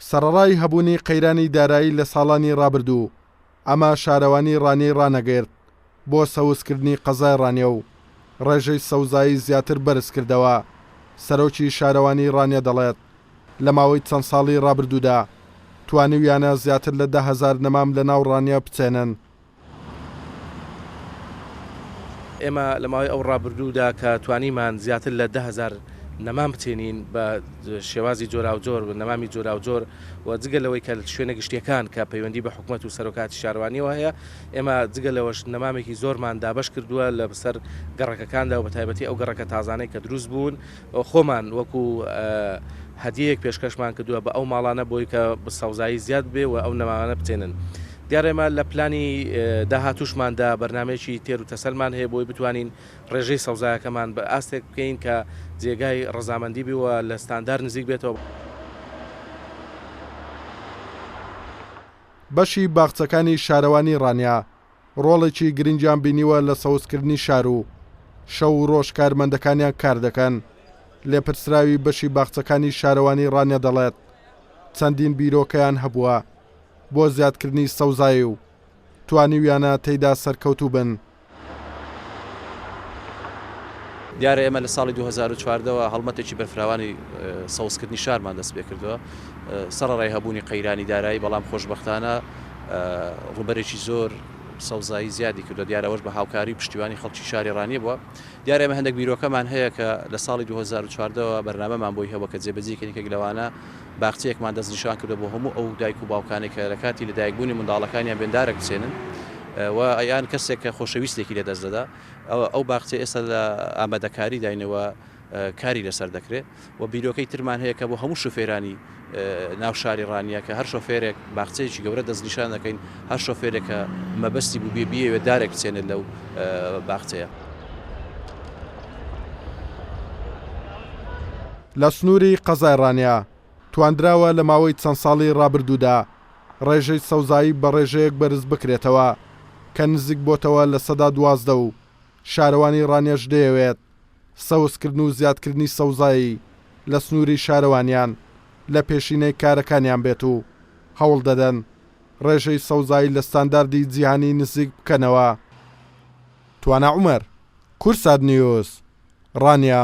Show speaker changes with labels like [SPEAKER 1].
[SPEAKER 1] سەڕەڕای هەبوونی قەیرانی دارایی لە ساڵانی ڕابردوو، ئەمە شارەوانی ڕانیەی ڕانەگرت بۆ سەوزکردنی قەزای ڕانیە و ڕێژەی سەوزایی زیاتر بەرزکردەوە، سەرۆکی شارەوانی ڕانیە دەڵێت، لە ماوەی چەند ساڵی ڕابردوودا توانیویانە زیاتر لە 10,000 نەمام لە ناو ڕانیە بچێنن.
[SPEAKER 2] ئێمە لە ماوەی ئەو ڕابردوودا کە توانیمان زیاتر لە 10,000 نەمام بچێنین بە شێوازی جۆراوجۆر و نەمامی جۆراوجۆر و جگە لەوەی کە شوێنە گشتیەکان کە پەیوەندی بە حکومەت و سەرۆکاتی شارەوانیەوە هەیە ئێمە جگە لەوەش نەمامێکی زۆرمان دابەش کردووە لە سەر گەڕەکەکاندا و بە تایبەتی ئەو گەڕەکە تازانەی کە دروست بوون خۆمان وەکو هەدیەیەک پێشکەشمان کردووە بە ئەو ماڵانە بۆی کە سەوزایی زیاد بێ و ئەو نەمامانە بچێنن. دیارە ئێمە لە پلانی داهاتووشماندا بەرنامەیەکی تێر و تەسەلمان هەیە بۆی بتوانین ڕێژەی سەوزایەکەمان بە ئاستێک بکەین کە جێگای ڕەزامەندی بێ و لە ستاندار نزیک بێتەوە.
[SPEAKER 1] بەشی باخچەکانی شارەوانی ڕانیە ڕۆڵێکی گرنگیان بینیوە لە سەوزکردنی شار و شەو و ڕۆژ کارمەندەکانیان کاردەکەن، لێپرسراوی بەشی باخچەکانی شارەوانی ڕانیە دەڵێت، چەندین بیرۆکەیان هەبووە بۆ زیادکردنی سەوزایی و توانیویانە تێیدا سەرکەوتوو بن.
[SPEAKER 3] دیارە ئێمە لە ساڵی 2014 وە هەڵمەتێکی بەرفراوانی سەوزکردنی شارمان دەست پێکردووە، سەڕەڕای هەبوونی قەیرانی دارایی، بەڵام خۆشبەختانە ڕووبەرێکی زۆر سەوزایی زیادی کردووە، دیارە ئەوەش بە هاوکاری و پشتیوانی خەڵکی شاری ڕانیە بووە. دیارە ئێمە هەندێک بیرۆکەمان هەیە کە لە ساڵی 2014 وە بەرنامەمان بۆی هەبووە کە جێبەجێی کەین، یەکێک لەوانە باخچەیەکمان دەستنیشان کردووە بۆ هەموو ئەو دایک و باوکانەی کە لە کاتی لەدایکبوونی منداڵەکانیان بێن دارێک بچێنن و یان کەسێک کە خۆشەویستێکی لەدەست دەدا ئەو باخچەیە ئێستا لە ئامادەکاریداین و کاری لەسەر دەکرێت و بیرۆکەی ترمان هەیە کە بۆ هەموو شوفێرانی ناو شاری ڕانیە کە هەر شۆفێرێک باخچەیەکی گەورە دەستنیشان دەکەین هەر شۆفێرێک کە مەبەستی بوو بێ بیەوێت دارێک بچێنێت لەو باخچەیە.
[SPEAKER 1] لە سنووری قەزای ڕانیە تواندراوە لە ماوەی چەند ساڵی ڕابردوودا ڕێژەی سەوزایی بە ڕێژەیەک بەرز بکرێتەوە کە نزیک بۆتەوە 12% و شارەوانی ڕانیەش دەیەوێت سەوزکردن و زیادکردنی سەوزایی لە سنووری شارەوانیان لە پێشینەی کارەکانیان بێت و هەوڵ دەدەن ڕێژەی سەوزایی لە ستانداردی جیهانی نزیک بکەنەوە. توانا عومەر، کوردسات نیوز، ڕانیە.